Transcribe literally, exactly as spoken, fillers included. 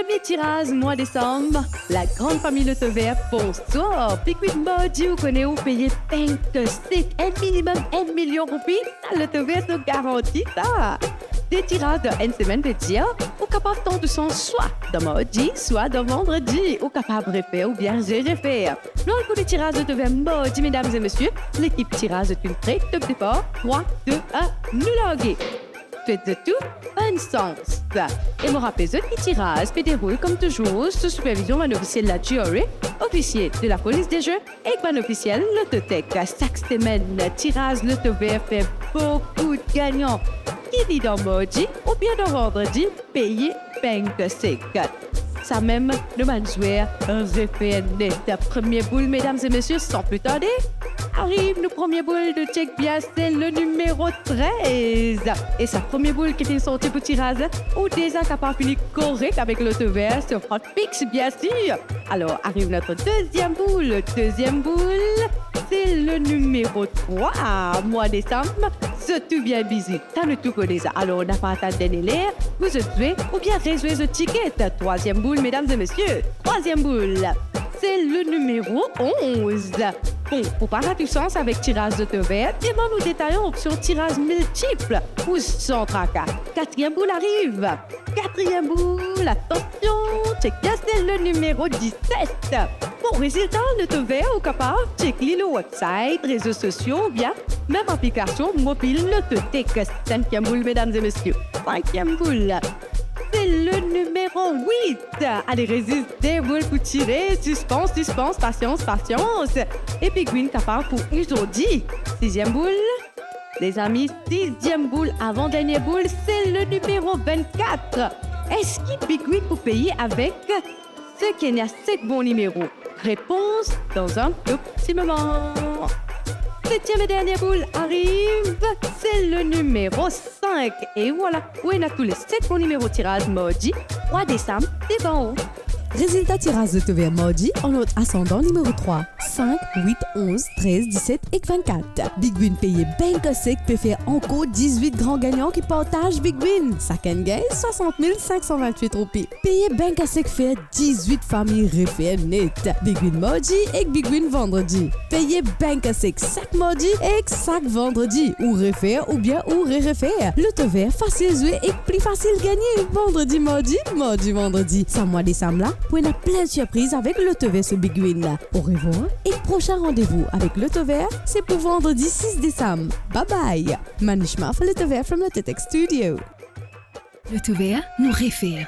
Premie tiraz mwa desam, lagran fami Lotovert, bonswar. Big Win mardi, ou kone ou peye peng sek, enn minimem enn milion roupi, sa Lotovert so garanti sa. De tiraz dan enn semenn, vedir ou kapav tant ou sans swa dan mardi, swa dan vandredi. Ou kapav refer oubien rerefer. Nou al pou tiraz Lotovert mardi, medam e mesie. Lekip tiraz zot inn pre, top depar, trwa, de, enn, nou large. Swet zot tou bonn sans. E mo rapel zot ki tiraz pe deroul kom touzour sou sipervizion bann ofisiel la GRA, ofisie de lapolis de ze ek bann ofisiel Lottotech. Sak semenn, tiraz Lotovert fer boukou gagnan, ki li dan mardi oubien dan vandredi, peye peng sek. Samem, nou bann zwer refer net. Premie boul, medam e mesie, san pli tarde, ariv nou premie boul, nou tchek bien, se le nimero trez. E sa premie boul ki finn sorti pou tiraz, ou deza kapav fini korek avek Lotovert so Hot Picks, bien sir. Alor, ariv notre deziem boul. Deziem boul, se le nimero trwa. Mwa desam, zot tou bien bizi. Sa nou tou kone sa. Alor, napa atann dernie ler pou zot zwe oubien rezwe zot tiket. Trwaziem boul, medam e mesie. Trwaziem boul, se le nimero onz. Bon, pou pa rat ou sans avek tiraz Lotovert, demann ou detayan opsion tiraz miltip pou san traka. Katriem boul ariv. Katriem boul, atansion, tchek bien, se le nimero diset. Bon, rezilta Lotovert, ou kapav tchek li lor website, rezo sosio oubien mem aplikasion mobil Lottotech. Sinkiem boul, medam e mesie. Sinkiem boul, se le nimero wit. Ale, res zis de boul pou tire. Sispans, sispans, pasians, pasians. E Big Win kapav pou ou zordi. Siziem boul, lezami, siziem boul, avan dernie boul, se le nimero vennkat. Eski Big Win pou peye avek seki ena set bon nimero? Repons dan enn tou pti moman. Setiem e dernie boul ariv, se le nimero sink. E vwala, ou ena tou le set bon nimero tiraz mardi trwa desam devan ou. Rezilta tiraz Lotovert mardi, an ord asandan, nimero trwa, sink, wit, onz, trez, diset ek vennkat. Big Win peye bang sek, pe fer ankor dizwit gran gagnan ki partaz Big Win. Sakenn gagn swasant mil sink san vintwit roupi. Peye bang sek fer dizwit fami refer net. Big Win mardi ek Big Win vandredi. Peye bang sek sak mardi ek sak vandredi. Ou refer oubien ou re-refer. Lotovert, fasil zwe ek pli fasil gagne. Vandredi, mardi, mardi, vandredi. Sa mwa desam la, pou ena plin sirpriz avek Lotovert so Big Win. Orevwar ek prosin randevou avek Lotovert, se pou vandredi sis desam. Bye bye. Manish Maf, Lotovert from Lottotech Studio. Lotovert, nou refer.